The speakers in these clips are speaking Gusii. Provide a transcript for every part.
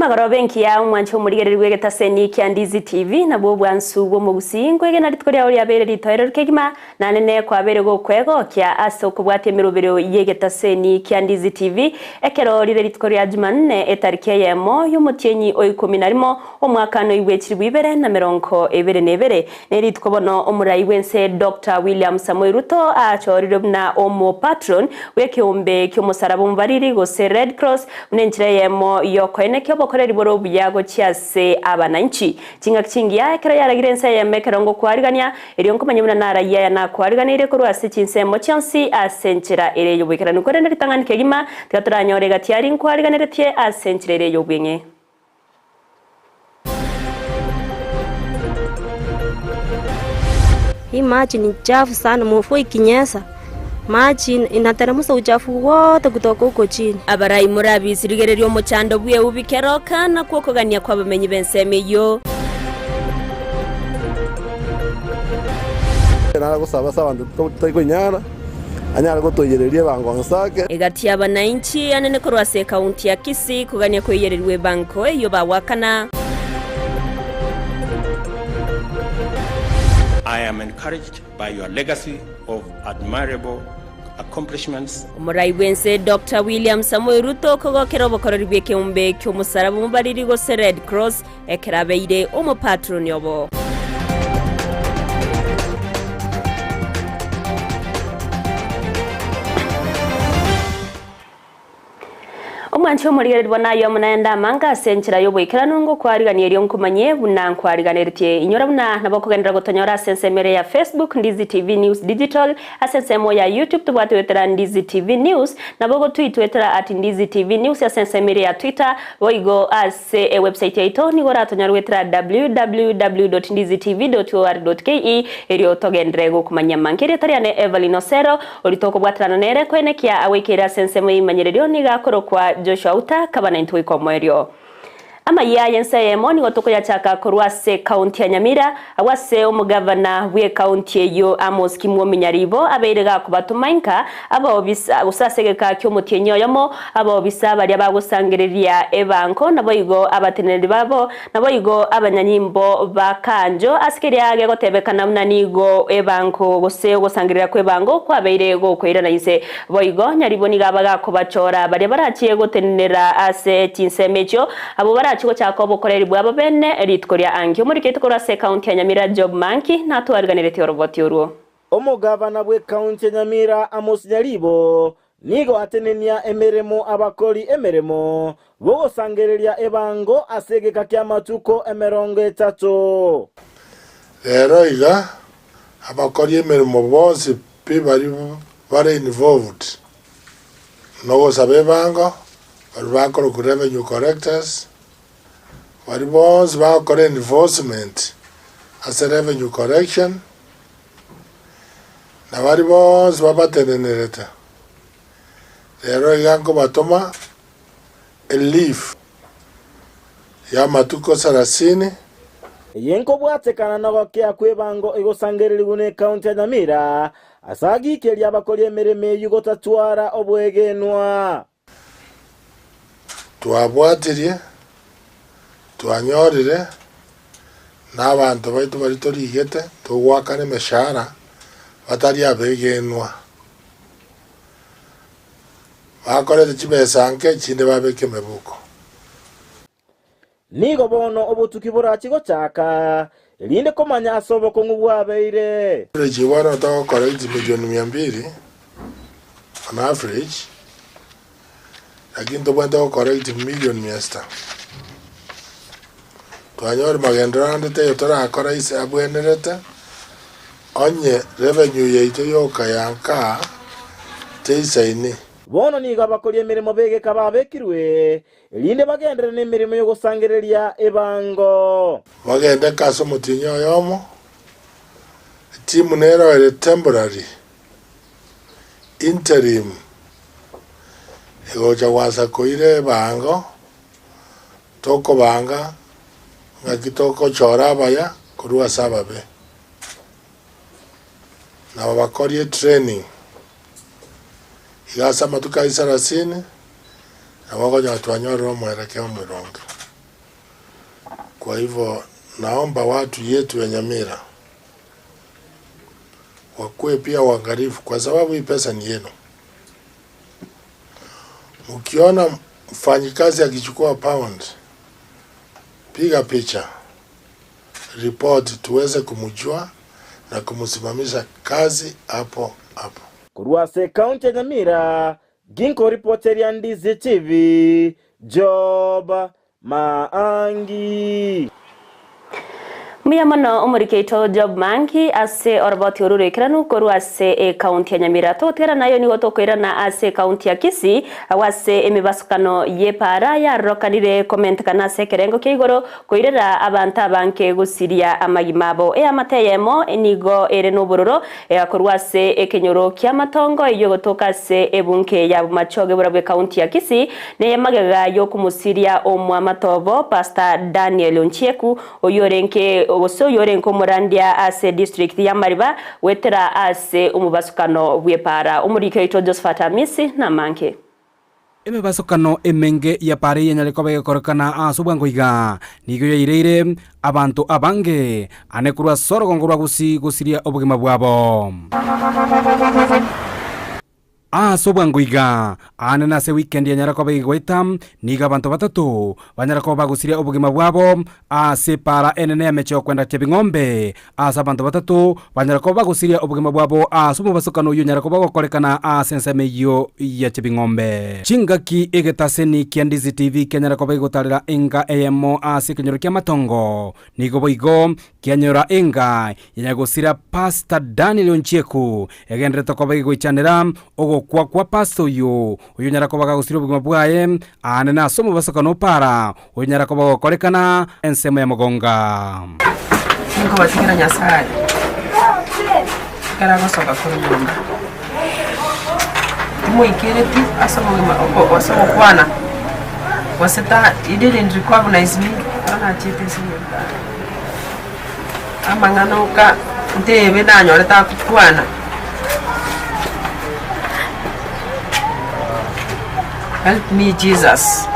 Emagoroba engiya omwanche omorigereria bw'egetaseni kia Ndizi TV nabwo obwansu bw'omogusii nkwegena rituko riao riabeire ritoereru kegima Nanene kwabeire gokwegokia ase okobwatia emerobero y'egetaseni kia Ndizi TV, ekero rire rituko ria Jumanne etariki eyemo y'omotienyi o ikomi na rimo omwaka noibwe chilifu ibere na merongo ebere na ebere. Nerituko bono omorai bw'ense Doctor William Samoei Ruto achorirwe buna omopatron bw'ekeombe ki'omosaraba omobariri gose Red Cross buna enchera eyemo y'okoenekia obokoreri bore obuya gochia ase abananchi. Chingaki chingiya ekero yaragire ense eyemo ekero ngokwarigania Erio nkomanye buna narayie aya nakwariganeirie korwa ase chinsemo chionsi ase enchera ere ey'oboikeranu. Korende ritang'ani kegima, tiga toranyore egati aria nkwariganeretie ase enchera ere ey'obweng'e. Hii maji ni chafu sana, mvua ikinyesha maji inateremsha uchafu wote kutoka huko chini. Abarai morabise rigereria omochando bw'eubi keroka, nakwo okogania kw'abamenyi b'ensemo eyio. Nare gosaba ase abanto totari konyara, anyare gotoiyereria ebango nsake. Egati y'abanainchi anene korwa ase ekaunti ya Kisii kogania koiyererigwa ebango eyio bagwakana. I am encouraged by your legacy of admirable accomplishments. Omorai bw'ense Doctor William Samoei Ruto kogokera obokoreri bw'ekeombe ki'omosaraba omobariri gose Red Cross Ekero abeire omopatroni obo. Omwanchi omorigereria bono aye amo naende amange ase enchera y'oboikeranu ngokwarigania erio nkomanyie buna nkwariganeretie. Inyora buna nabo okogenderera gotonyora ase ensemo ere ya Facebook, Ndizi TV News Digital, Ase ensemo ya YouTube tobwate goetera Ndizi TV News, nabo ogotwitwetera at Ndizi TV News ase ensemo eria ya Twitter, boigo ase ewebsite yaito nigo oratonyore goetera www.ndizitv.or.ke erio togenderere gokomanyia amange. Erieta riane Evelyn Osero, oria tokobwaterana nere koenekia agoikeire ase ensemo y'eimanyererio nigo akorokwa Joshua Uta, kaba naintwe goika omoerio. Amayia y'ense eyemo nigo tokoyachaka korwa ase ekaunti ya Nyamira, agwo ase omogavana bw'ekaunti eyio Amos Kimwomi Nyaribo abeire gakobatoma inka abaobisa gose ase egeka ki'omotienyi oyomo abaobisa baria bagosangereria ebango naboigo abateneneri babo naboigo abanyanyimbo ba Kanjo ase keria gegotebekana buna nigo ebango gose ogosangereria kw'ebango kwabeire gokoirana inse. Boigo nyaribo nigo abagakobachora baria barachie gotenenera ase chinsemo echio, abwo barachie gochaka obokoreri bwabo bene rituko ria anki. Omoriketi korwa ase ekaunti ya Nyamira Job Manki natwariganeretie oroboti orwo. Omogavana bw'ekaunti ya Nyamira Amos Nyaribo nigo atenenia emeremo abakori emeremo bogosangereria ebango ase egeka ki'amatuko 30. Rero iga abakori emeremo bonsi pi baria bare involved nogosaba ebango, baria bakorokwa revenue collectors, baria bonsi bagokora enforcement ase revenue collection, na baria bonsi babatenenerete. Rero iga nkobatoma eleaf y'amatuko sarasini. Eye nkobwatekana nogokea kw'ebango egosangererigwe n'Ekaunti ya Nyamira ase agikeria abakori emeremo eyio gotatwara obwegenwa. Twabwatirie, twanyorire, na abanto baito baria torigete togoakana emeshahara batari abegenwa. Bakorete chibesa nke, chinde babeka emebuko. Nigo bono obotuki borache gochaka, erinde komanya ase obokong'u bwabeire. Average bono togokora chimilioni mia mbili on average, lakini tobwenerete gokora chimilioni mia sita. Twanyora magenderero ande taiyo torakora ase abwenerete, onye revenue yaito yoka ya nkaa teisaini. Bono nigo abakori emeremo b'egeka babekirwe, erinde bagenderere nemeremo y'ogosangereria ebango. Bagende ase omotienyi oyomo, etimu nero ere temporary, interim, egocha gwansa koira ebango, tokobanga ng'aki togochora abaya korwa ase ababe. Nabo bakorie training iga ase amatuko a isarasini, nabo okonyora twanyorire omwerekeo omoronge. Kwa hivyo naomba watu yetu ya Nyamira wakuwe pia waangalifu, kwa sababu hii pesa ni yenu. Mkiona mfanyikazi akichukua pound, piga picha, ripoti, tuweze kumjua na kumsimamisha kazi hapo hapo. Korwa ase ekaunti ya Nyamira, ginkoripoteria Ndizi TV, Job Maangi. Mbuya mono omoriki oito Job Maangi ase oroboti oru roikeranu korwa ase ekaunti ya Nyamira. Togotigara nayo nigo tokoirana ase ekaunti ya Kisii agwo ase emebasukano y'epaara yarokanire komentekana ase ekerengo kia igoro koirera abanto abange gosiria amagima abo. Eamate eyemo nigo ere nobororo Egakorwa ase ekenyoro ki'amatongo eyio egotoka ase ebunge ya Bomachoge borabwo ekaunti ya Kisii, neye magega y'okomosiria omwamate obo Pastor Daniel Onchieku oyio orenge gose oyio orenge omorandia ase district ya Mariba goetera ase omobasukano bw'epaara. Omoriki oito Josephat Amisi namange. Emebasokano emenge ya paara eyanyare koba egekorekana ase obwango iga, nigo yaireire abanto abange ane korwa ase orogongo rwa gusii gosiria obogima bwabo. Ase obwango iga, aane nase weekend yanyare koba egegoeta, nigo abanto batato banyare koba bagosiria obogima bwabo ase epaara enene y'emeche y'okwenda Chebing'ombe, Ase abanto batato banyare koba bagosiria obogima bwabo ase omobasokano oyio onyare koba ogokorekana ase ensemo eyio ya chibing'ombe. Chingaki egetaseni kia Ndizi TV kianyare koba gegotarera enga eyemo ase ekenyoro ki'amatongo, nigo boigo kianyora enga ya nyagosira Pastor Daniel Onchieku egenderete koba gegoichanera ogokwa kwa pastor oyio oyio onyare koba gagosiria obogima bwaye aane nase omobasokano o para Onyara koba gokorekana ensemo ya mogonga. Ninkobatigera Nyasae ekero agosoka korwa nyomba, timoikereti ase obogima ase ogokwana, gose ta he didn't recognize me ekero nachete ase enyomba yaye. Amang'ana oka ntebe nanyorete agokwana. Help me Jesus.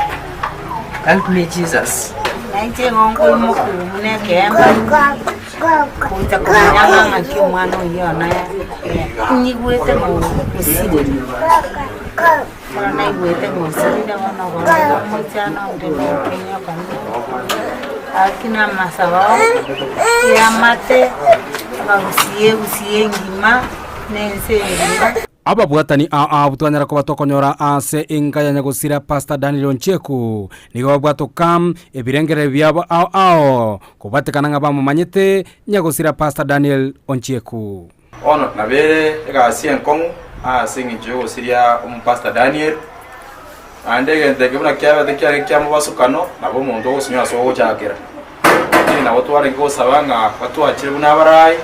Help me Jesus. Nainche igo nkoimoka buna ekeemba, gocha komanya ng'a ng'aki omwana oyio one nyigwete ng'a osirire. Ekero naigwete ng'a osirire bono bono iga omochano onde na okonyoka gaki na amasabo eamate, abagusie egusie engima na ense engima. Ababwatani aa twanyara koba tokonyora ase enka ya nyagosira Pastor Daniel Onchieku nigo babwatoka ebirengererio biabo ao ao kobwatekana ng'a bamomanyete nyagosira Pastor Daniel Onchieku. Bono nabere egasi enkong'u ase engencho y'ogosiria omopastor Daniel, naende egento eke buna kiabete kiare kia mobasokano, nabo omonto ogosinywa ase ogochakera. Lakini nabo twarenge gosaba ng'a batwachire buna abarai,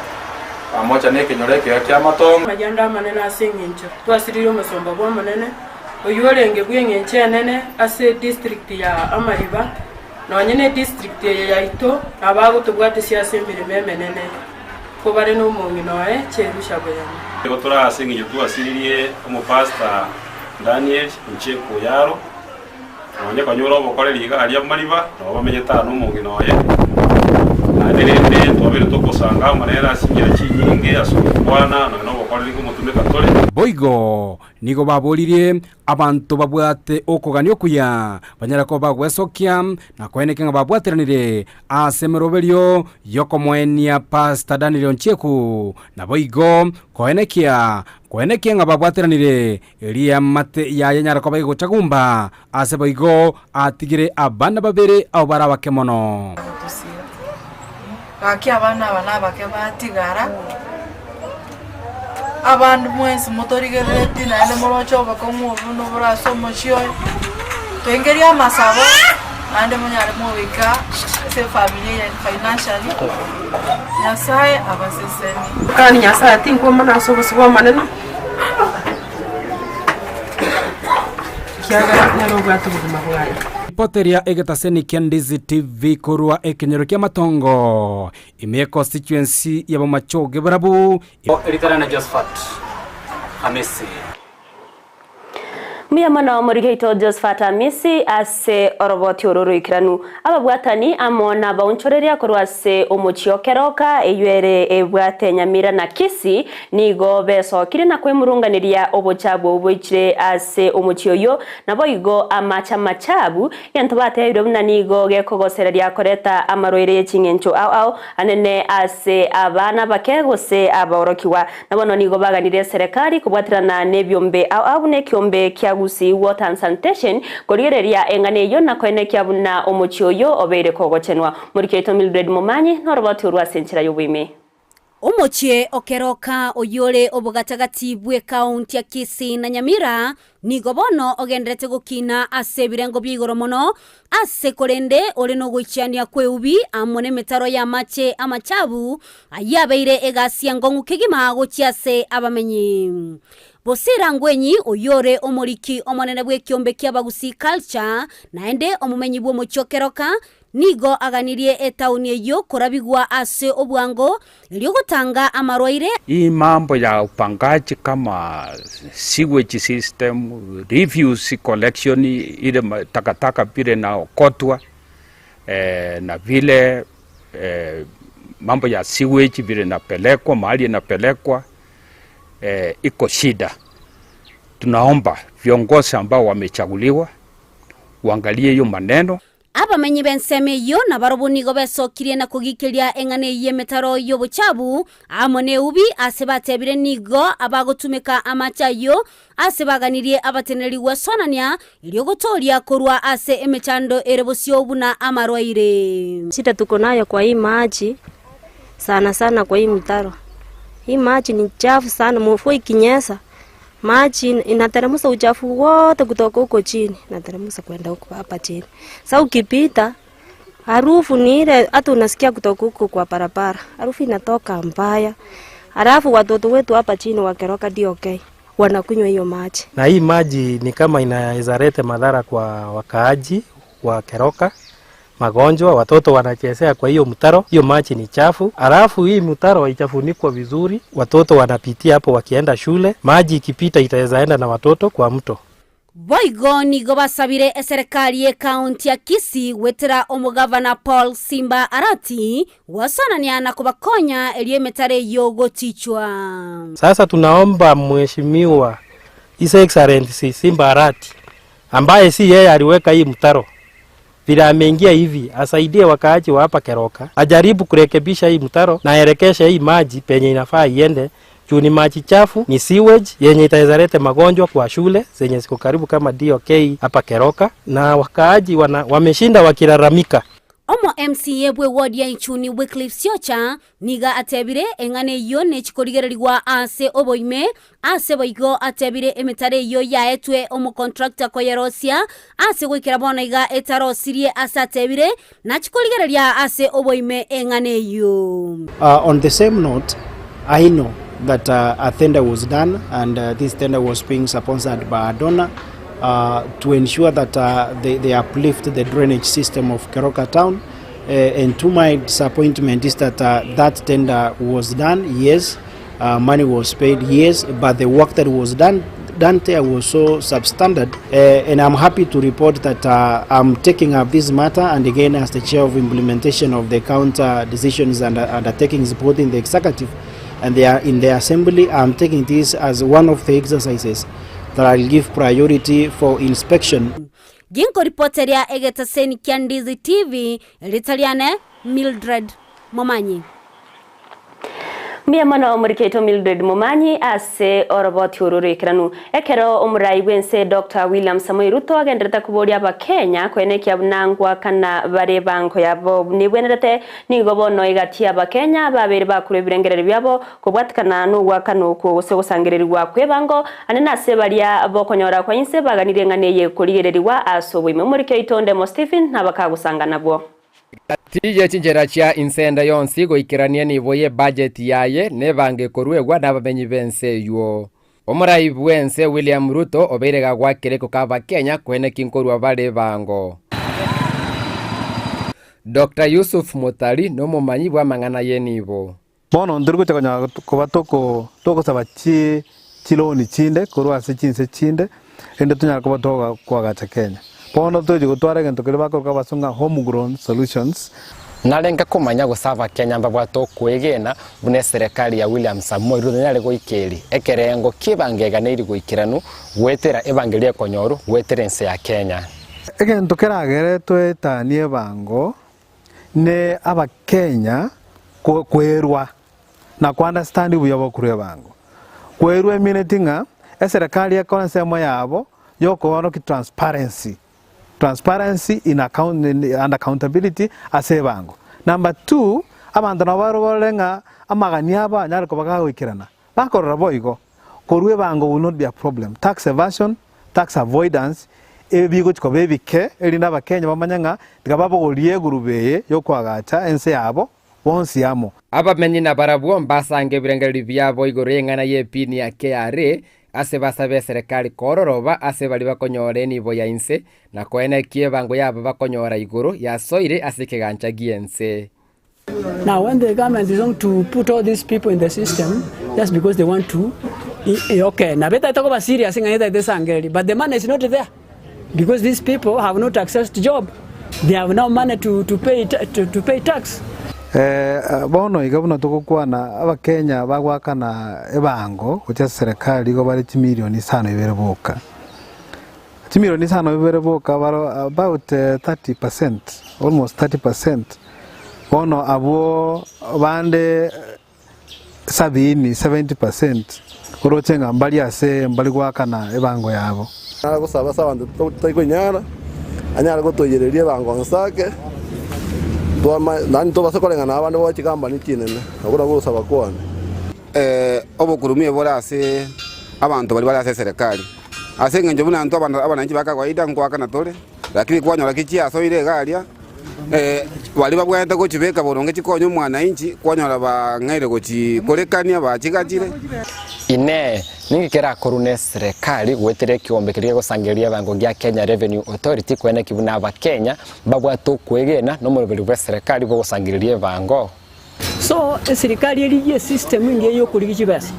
pamoja nekenyoro ekiya ki'amatongo. Amarianda amanene ase engencho twasiririe omosomba bw'Omonene, oyio orenge bw'engencho enene ase edistrict ya Amariba, nonye nedistrict eye yaito nabo agotobwatesia ase emeremo emenene, kobare nomong'ina oye Cherusha Boyani. Nigo tore ase engencho twasiririe omopastor Daniel Onchieko Oyaro. Nonya konyora obokoreri iga aria Mariba, nabo bamenyete aa nomong'ina oye. Naende rende twabeire togosanga amo nere ase chinchera chinyinge ase ogokwana, nonya nobokoreri ngomotumeka tore. Boigo nigo baboririe abanto babwate okogania okuya, banyare koba bagwesokia na koenekia ng'a babwateranire ase emeroberio y'okomoenia Pastor Daniel Onchieku, naboigo koenekia koenekia ng'a babwateranire Erio eamate yaye enyare koba egocha gumba, ase boigo atigire abana babere abwo bare abake mono. Gotosira. Gaki abana aba nabake batigara, abande mwensi motorigereretie naende moroche obokong'u obo buna obore ase omochie oyo, toingerie amasabo naende monyare mogoika ase efamiri eye financially, Nyasaye abasesenie. Kani Nyasaye tinkwomana ase obosio bw'Omonene. Ekiagera nere obwate obogima bwaye. Ripoteria egetaseni kia Ndizi TV korwa ekenyoro kia Matongo, ime ye constituency ya Bomachoge Borabu. Erieta riane Josephat Hamisi. Mbuya mono omorikeito Josephat Amisi ase oroboti oro roikeranu. Ababwatani amo nabaonchoreria korwa ase omochie o Keroka, eyio ere ebwate Nyamira na Kisii, nigo besokire na kwemurunganeria obochabu obwo boichire ase omochie oyio, naboigo amache amachabu, egento bateebirwe buna nigo gekogosereria koreta amarwaire ye ching'encho ao ao anene ase abana abake gose abaorokigwa. Na bono nigo baganirie eserekari kobwaterana nebiombe ao ao buna ekiombe kia Gusii Water and Sanitation korigereria eng'ana eyio na koenekia buna omochie oyio obeire kogochenwa. Moriki oito Mildred Momanyi noroboti orwo ase enchera y'oboime. Omochie o Keroka oyore obogatagati bw'ekaunti ya Kisii na Nyamira nigo bono ogenderete gokina ase ebirengo bia igoro mono, ase korende ore nogoichania kw'eubi amo nemetaro y'amache amachabu, ayio abeire egasi enkong'u kegima gochia ase abamenyi. Bosira Ngwenyi, oyio ore omoriki omonene bw'ekiombe ki'Abagusii Culture, naende omomenyi bw'omochie o Keroka, Nigo aganirie etaoni eyio korabigwa ase obwango, erio gotanga amarwaire. Hii mambo ya upangaji kama sewage system, refuse collection ile takataka vile inaokotwa na vile mambo ya sewage vile inapelekwa mahali inapelekwa iko shida. Tunaomba viongozi ambao wamechaguliwa waangalie hiyo maneno. Abamenyi b'ensemo eyio nabarobwo nigo besokirie na kogikeria eng'ana eyio y'emetaro y'obochabu amo neubi, ase batebire nigo abagotumeka amache ayio ase baganirie abateneneri gwesonania, erio gotooria korwa ase emechando ere bosio buna amarwaire. Shida tuko nayo kwa hii maji sana sana kwa hii mtaro. Hii maji ni chafu sana, mvua ikinyesha Maji inateremsha uchafu wote kutoka huko chini, inateremsha kwenda huko hapa chini. Sasa ukipita harufu ni ile hata unasikia kutoka huko kwa barabara, harufu inatoka mbaya. Halafu watoto wetu hapa chini wa Keroka DOK wanakunywa hiyo maji. Na hii maji ni kama inaweza leta madhara kwa wakaaji wa Keroka, magonjwa, watoto wanachezea kwa hiyo mtaro, hiyo maji ni chafu. Alafu hii mtaro haijafunikwa vizuri, watoto wanapitia hapo wakienda shule, maji ikipita itaweza enda na watoto kwa mto. Boigo nigo basabire eserekari y'ekaunti ya Kisii gwetera omogavana Paul Simba Arati gwasanania na kobakonya erio emetaro eyio gotichwa. Sasa tunaomba Mheshimiwa His Excellency Simba Arati ambaye si yeye aliweka hii mtaro vile ameingia hivi asaidie wakaaji wa hapa Keroka, ajaribu kurekebisha hii mtaro na aelekeshe hii maji penye inafaa iende, juu ni maji chafu, ni sewage yenye itaweza leta magonjwa kwa shule zenye ziko karibu kama DOK hapa Keroka, na wakaaji wana, wameshinda wakilalamika. Omo MCA bwe ward ya Ichuni Wycliffe Siocha nigo atebire eng'ana eyio nechikorigererigwa ase oboime ase boigo atebire emetaro eyio yaetwe omocontractor koyerosia ase goikera bono iga etarosirie ase atebire nachikorigereria ase oboime eng'ana eyio. On the same note, I know that a tender was done and this tender was being sponsored by a donor to ensure that they, they uplift the drainage system of Keroka town. And to my disappointment is that that tender was done, yes, money was paid, yes, but the work that was done done there was so substandard. And I'm happy to report that I'm taking up this matter, and again as the chair of implementation of the counter decisions and undertakings both in the executive and they are in the assembly, I'm taking this as one of the exercises that I'll give priority for inspection. Ginkoripoteria egetaseni kia Ndizi TV, erieta riane Mildred Momanyi. Mbuya mono omorikeito Mildred Momanyi ase oroboti oro roikeranu. Ekero omorai bw'ense Doctor William Samoei Ruto agenderete koboria Abakenya koenekia buna ngoakana bare ebango yabo nebwenerete, nigo bono egati y'Abakenya babeire bakorwa ebirengererio biabo kobwatikana nogoakana okwo gose gosangererigwa kw'ebango ande nase baria bokonyora kwa inse baganirie ng'a neye korigererigwa ase oboime. Omorikeito Ndemo Stephen nabakagosanga nabwo. Gati ye chinchera chia inse ende yonsi goikerania enibo y'ebajeti yaye nebange ekoruegwa nabamenyi b'ense eywo. Omorai bw'ense William Ruto obeire gagwakire koka Abakenya koeneki nkorua bare ebango. Doctor Yusuf Mutari nomomanyi bw'amang'ana y'enibo. Bono ntori gocha konyara koba toko togosaba chi chiloni chinde korwa ase chinse chinde. Rende tonyare koba toga koagacha Kenya. Bono tochi gotwara egento keria bakoroka abasongo ng'a home grown solutions. Narenge komanya gose Abakenya mbabwate okwegena buna eserekari ya William Samoei Ruto nenyare goikeria ekerengo ki'ebango eganeiri goikeranu goetera ebango eria ekonyoru goetera ense ya Kenya. Egento keragere toetanie ebango ne Abakenya kwerwa na ko understand buya bokorwa ebango. Kwerwa emineti ng'a eserekari ekore ensemo yabo yokoorokia transparency, transparency in account and accountability ase ebango. Number two, abanto nabo barore ng'a amagani abo anyare koba gagoikerana. Bakorora boigo, korwa ebango will not be a problem. Tax evasion, tax avoidance, ebi bigochi koba ebike erinde abakenya bamanye ng'a tiga babogorie egurube eye yokoagacha ense yabo bonsi amo. Abamenyi nabarabwo mbasange ebirengererio biabo igoro y'eng'ana y'epini ya KRA, ase basabe eserekari koororoba ase baria bakonyora enibo ya inse, na koenekia ebango yabo bakonyora igoro yasoire ase ekegancha gi'ense. Now when the government is going to put all these people in the system just because they want to okay nabo etaete koba serious ng'a etaete esangereri but the money is not there because these people have not accessed job they have no money to, to, pay, to, to pay tax. Eh, bono iga buna togokwana abakenya bagoakana ebango gochia ase serikali igo bare chimilioni isano ibere boka. Chimilioni isano ibere boka baro about 30%, almost 30%. Bono abwo bande sabini, 70%, oroche ng'a mbari ase mbari goakana ebango yabo. Nare gosaba ase abanto totari konyara, anyare gotoiyereria ebango nse ake, twama naende tobase koreng'ana na abande bobe chikambani chinene, abwo nabwo ogosaba kwane. Obokurumi bore ase abanto baria bare ase eserekari, ase eng'encho buna intwe abananchi ba kawaida nkoakana tore, lakini kwanyora ki chiasoire iga aria, baria babwenerete gochibeka boronge chikonye omwananchi, kwanyora bang'aire gochikorekania bachigachire. Inee! Ninki kerakorwe neserekari goetera ekiombe keria kegosangereria ebango gia Kenya Revenue Authority koeneki buna abakenya mbabwate okwegena nomoroberi bw'eserekari bw'ogosangereria ebango? So eserikari erigie esystem engiya yokorigia chibesa.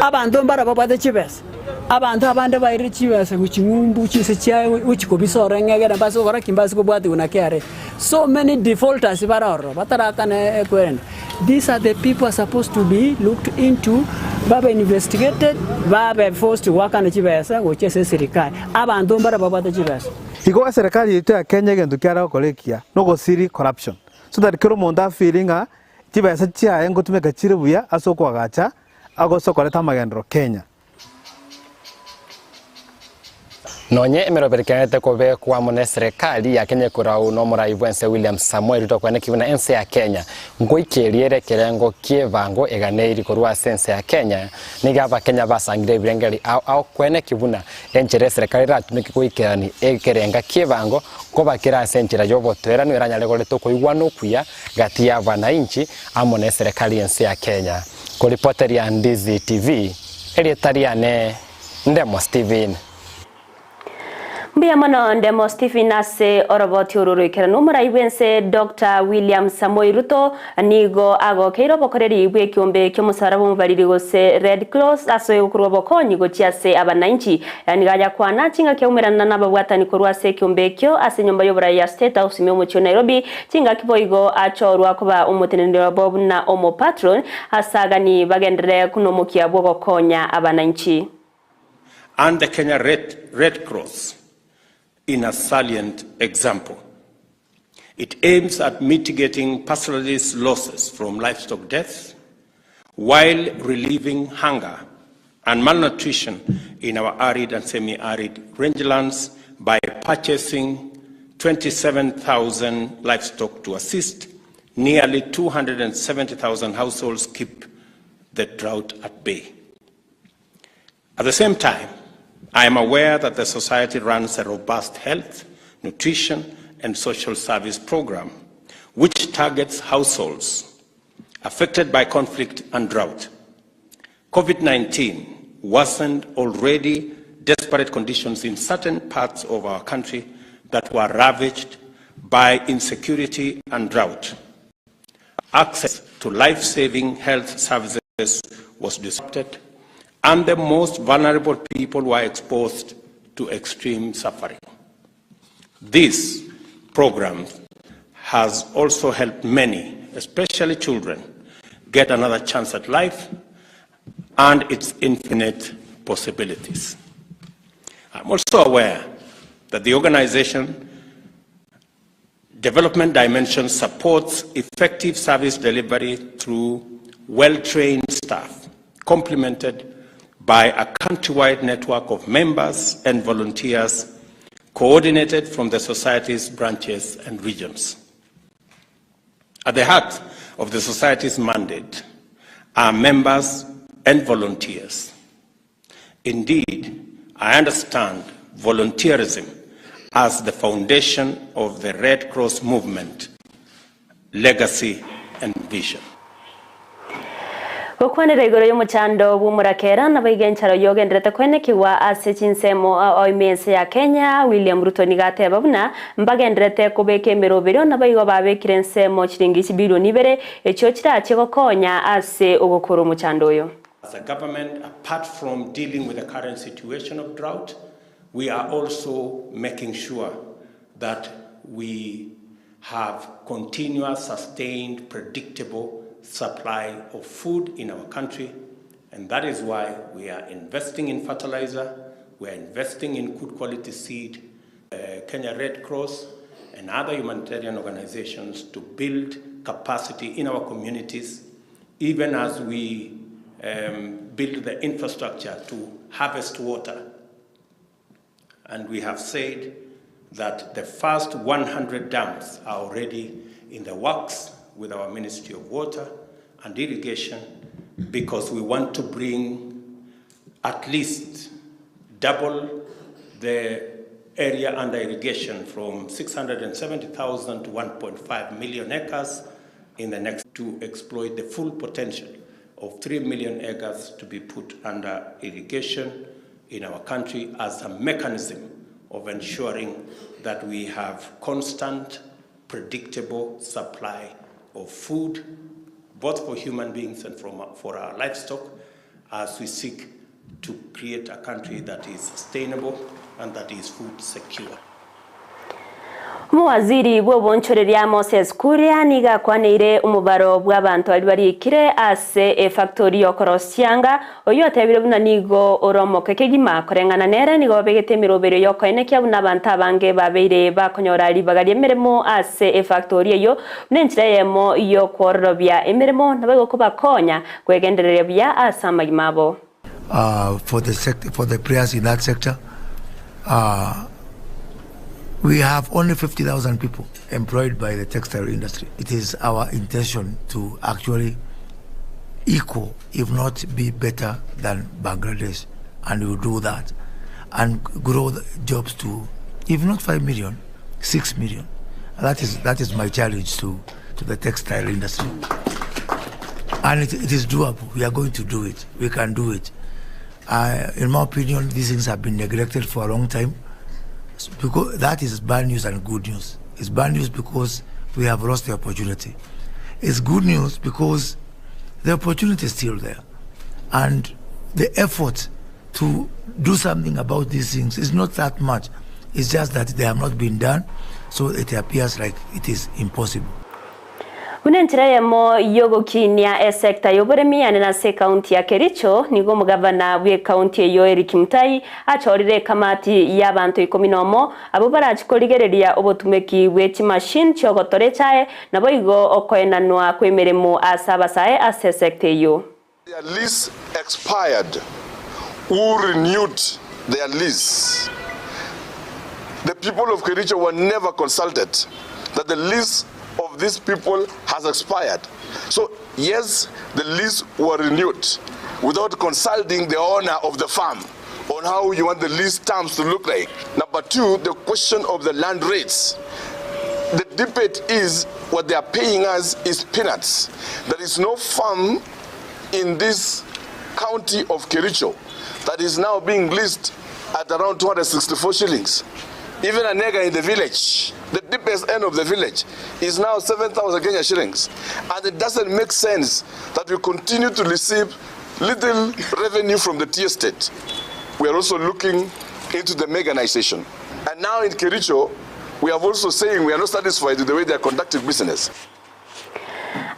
Abanto mbare babwate chibesa, abanto abande bairire chibesa gochia ng'umbu chinse chia gochia kobisa ororo ng'a egere mbase gokora ki? Mbase kobwatiwa na KRA. So many defaulters bare ororo batarakana ekwerende. These are the people are supposed to be looked into, babe investigated, babe forced goakana chibesa gochia ase eserikari. Abanto mbare babwate chibesa. Igo eserekari yaito ya Kenya egento kiare gokora ekiya nogosiri corruption. So that kera omonto afeele ng'a chibesa chiaye ngotumeka chire buya ase okoagacha agose okoreta amagenderero Kenya. Nonye emeroberi ekenerete kobekwa amo neserekari ya Kenya ekorau nomorai bwense William Samoei Ruto kweneki buna ense ya Kenya ngoikeria ere ekerengo ki'ebango eganeiri korwa ase ense ya Kenya nigo abakenya basangire ebirengeri ao ao kweneki buna enchera eserekari eratumeke goikerani ekerenga ki'ebango Nkobakera ase enchera y'obotoeranu eranyare koreta okoigwana okuya gati y'abanainchi amo neserekari y'ense ya Kenya. Koripoteria Ndizi TV, erieta riane Ndemo Stephen. Mbuya mono Ndemo Stephen ase oroboti oro roikeranu. Omorai bw'ense Doctor William Samoei Ruto Nigo agokeire obokoreri bw'ekiombe ki'omosaraba omobariri gose Red Cross ase okorua obokonyi gochia ase abananchi. Nigo ayakwana chingaki aumerana nababwatani korwa ase ekiombe ekio ase enyomba y'oborai ya State House ime omochie o Nairobi. Chingaki boigo achorwa koba omoteneneri obo buna omopatron ase agani bagenderere nomokia bw'ogokonya abananchi. And the Kenya Red, Red Cross in a salient example. It aims at mitigating pastoralist losses from livestock deaths while relieving hunger and malnutrition in our arid and semi-arid rangelands by purchasing 27,000 livestock to assist nearly 270,000 households keep the drought at bay. At the same time, I am aware that the society runs a robust health, nutrition, and social service program, which targets households affected by conflict and drought. COVID-19 worsened already desperate conditions in certain parts of our country that were ravaged by insecurity and drought. Access to life-saving health services was disrupted, and the most vulnerable people were exposed to extreme suffering. This program has also helped many, especially children, get another chance at life and its infinite possibilities. I'm also aware that the organization Development Dimension supports effective service delivery through well-trained staff, complemented by a countrywide network of members and volunteers coordinated from the Society's branches and regions. At the heart of the Society's mandate are members and volunteers. Indeed, I understand volunteerism as the foundation of the Red Cross movement, legacy and vision. Gokwanera igoro y'omochando bw'omorakera nabo iga enchara oyio ogenderete koenekigwa ase chinsemo ao ime ense ya Kenya, William Ruto nigo ateba buna mbagenderete kobeka emeroberio nabo igo babekire ensemo chiringi chibilioni ibere echio chirachie gokonya ase ogokora omochando oyo. As a government, apart from dealing with the current situation of drought, we are also making sure that we have continuous, sustained, predictable supply of food in our country. And that is why we are investing in fertilizer, we are investing in good quality seed, Kenya Red Cross and other humanitarian organizations to build capacity in our communities, even as we build the infrastructure to harvest water. And we have said that the first 100 dams are already in the works with our Ministry of Water and Irrigation, because we want to bring at least double the area under irrigation from 670,000 to 1.5 million acres in the next, to exploit the full potential of 3 million acres to be put under irrigation in our country as a mechanism of ensuring that we have constant, predictable supply of food, both for human beings and for our livestock, as we seek to create a country that is sustainable and that is food secure. Omowaziri bw'obonchoreria Moses Kuria nigo akwaneire omobaro bw'abanto baria barikire ase efactori y'okorosia chianga, oyio otebire buna nigo ore omoke kegima koreng'ana nere nigo babegete emeroberio y'okoenekia buna abanto abange babeire bakonyora ribaga ri'emeremo ase efactori eyio buna enchera eyemo y'okwororobia emeremo nabo egokobakonya kwegendereria buya ase amagima abo. For the sector, for the players in that sector. We have only 50,000 people employed by the textile industry. It is our intention to actually equal, if not be better than Bangladesh, and we will do that and grow the jobs to, if not 5 million, 6 million. That is my challenge to the textile industry. And it is doable. We are going to do it. We can do it. In my opinion, these things have been neglected for a long time. Because that is bad news and good news. It's bad news because we have lost the opportunity. It's good news because the opportunity is still there. And the effort to do something about these things is not that much. It's just that they have not been done, so it appears like it is impossible. Buna enchera eyemo yogokinia esecta y'oboremi yane nase ekaunti ya Kericho nigo omogavana bw'ekaunti eyo Eric Mutai achorire ekamati y'abanto ikomi nomo abo barachi korigereria obotumeki bwe chimashini chiogotora echae nabo igo okoenanwa kw'emeremo ase abasae ase esecta eyo. Their lease expired, who renewed their lease. The people of Kericho were never consulted that the lease of these people has expired. So yes, the lease were renewed without consulting the owner of the farm on how you want the lease terms to look like. Number two, the question of the land rates. The debate is what they are paying us is peanuts. There is no farm in this county of Kericho that is now being leased at around 264 shillings. Even a nigger in the village, the deepest end of the village, is now 7,000 Kenya shillings. And it doesn't make sense that we continue to receive little revenue from the tea estate. We are also looking into the mechanization. And now in Kericho, we have also saying we are not satisfied with the way they are conducting business.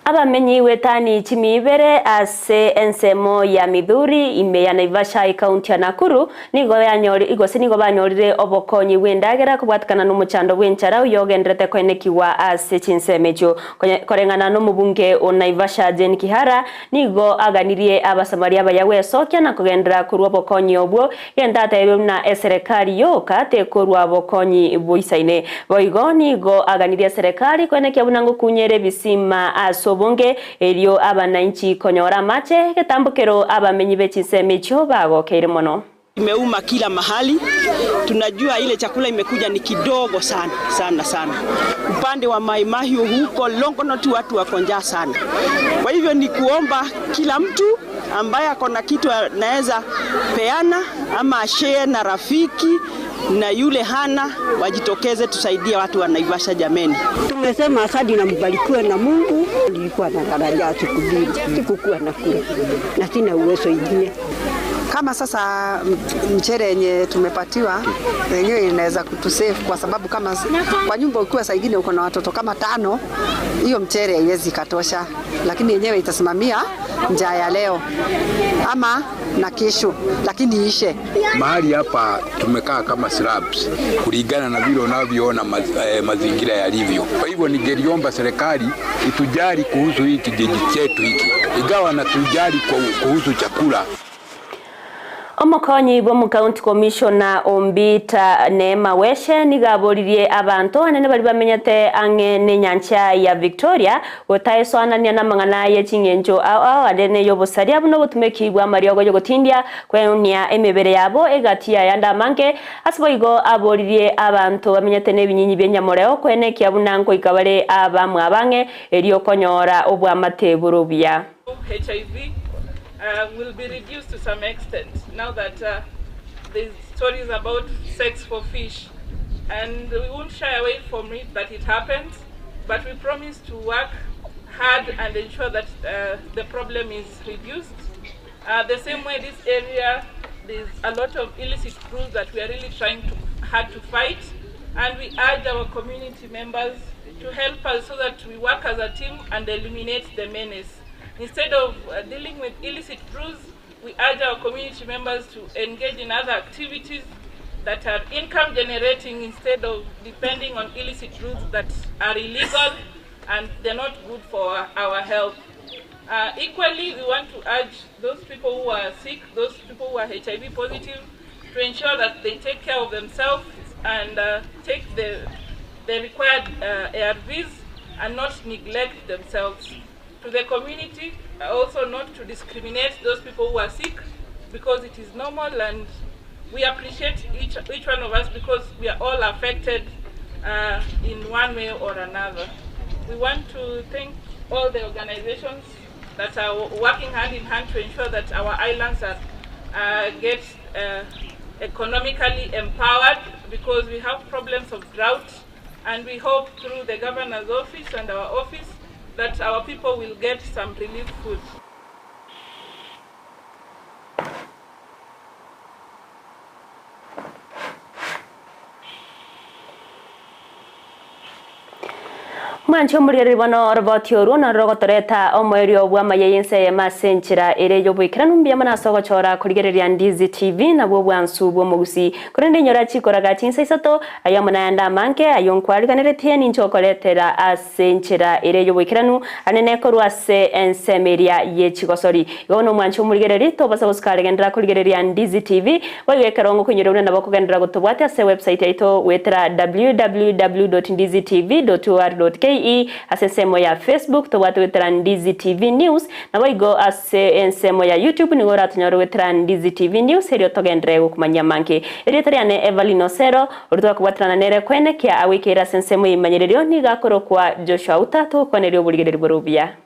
Abamenyi w'etani chimiibere ase ensemo ya Mithuri ime ya Naivasha ekaunti ya Nakuru nigo yanyori gose nigo banyorire obokonyi bw'endagera kobwatikana n'omochando bw'enchara oyo ogenderete koenekigwa ase chinsemo echio. Koreng'ana n'omobunge o Naivasha Jane Kihara nigo aganirie abasamaria abaya gwesokia na kogenderera korwa obokonyi obwo gento atebire buna eserekari yoka tekorwa bokonyi boisaine. Boigo nigo aganirie eserekari koenekia buna ngokunyere ebisima ase obonge erio abananchi konyora amache egetambokero abamenyi be chinsemo echio bagokeire mono. Imeuma kila mahali. Tunajua ile chakula imekuja ni kidogo sana sana sana. Upande wa Mai Mahiu huko Longonot watu wako njaa sana. Kwa hivyo ni kuomba kila mtu ambaye ako na kitu anaweza peana ama share na rafiki na yule hana, wajitokeze tusaidie watu wa Naivasha jameni. Tumesema asante na mbarikiwe na Mungu. Nilikuwa na njaa siku mbili, sikukuwa na kula na sina uwezo ingine. Kama sasa mchere yenye tumepatiwa yenyewe inaweza kutusave kwa sababu kama kwa nyumba ukiwa saa ingine uko na watoto kama tano, hiyo mchere haiwezi katosha, lakini yenyewe itasimamia njaa ya leo ama na kesho, lakini ishe. Mahali hapa tumekaa kama slabs kulingana na vile unavyoona mazingira yalivyo. Kwa hivyo ningeliomba serikali itujali kuhusu hii kijiji chetu hiki, ingawa natujali kuhusu chakula. Omokonyi bwa omocounty commissioner Ombita Neema Weshe nigo aboririe abanto anene bari bamenyete ang'e na enyancha ya Victoria gotaesoanania na amang'ana ya ching'encho ao ao anene ya obosaria buna obotumeki bwa amariogo ya ogotindia kweonia emebere yabo egati yayande amange ase boigo aboririe abanto bamenyete na ebinyinyi bia enyamoreo kwenekia buna nkoika bare abamwe abang'e erio okonyora obwamate boro buya. HIV will be reduced to some extent now that there's stories about sex for fish, and we won't shy away from it that it happens, but we promise to work hard and ensure that the problem is reduced. The same way this area, there's a lot of illicit brews that we are really trying to hard to fight, and we urge our community members to help us so that we work as a team and eliminate the menace. Instead of dealing with illicit brews, we urge our community members to engage in other activities that are income generating instead of depending on illicit brews that are illegal and they're not good for our health. Equally, we want to urge those people who are sick, those people who are HIV positive, to ensure that they take care of themselves and take the required ARVs and not neglect themselves. To the community, also not to discriminate those people who are sick, because it is normal and we appreciate each one of us because we are all affected in one way or another. We want to thank all the organizations that are working hand in hand to ensure that our islands are get economically empowered, because we have problems of drought, and we hope through the governor's office and our office that our people will get some relief food. Mwancho omorigereri bono oroboti orwo noro rogotoreta omoerio bwa amaya y'ense eyemo ase enchera ere y'oboikeranu mbuya mono ase ogochora korigereria Ndizi TV nabwo bwansu bwa omogusi korende enyora chikoraga chinsa isato ayo amo nayande amange ayo nkwariganeretie ninche okoretera ase enchera ere y'oboikeranu anene korwa ase ensemo eria y'echigosori. Igo bono omwancho omorigereri tobasa gosikaregendera korigereria Ndizi TV boigo ekero ngokoinyora buna nabo okogenderera gotobwatia ase website yaito goetera www.ndizitv.or.ke ase ensemo ya Facebook tobwate goetera Ndizi TV News nabo igo ase ensemo ya YouTube nigo oratonyore goetera Ndizi TV News erio togenderere gokumanyia manke. Erio tariane Evelyn Osero oria twakobwaterana nere kwenekia awikere ase ensemo ya imanyererio nigo akorokwa Joshua Uta togokwaneria oborigereri bore obuya.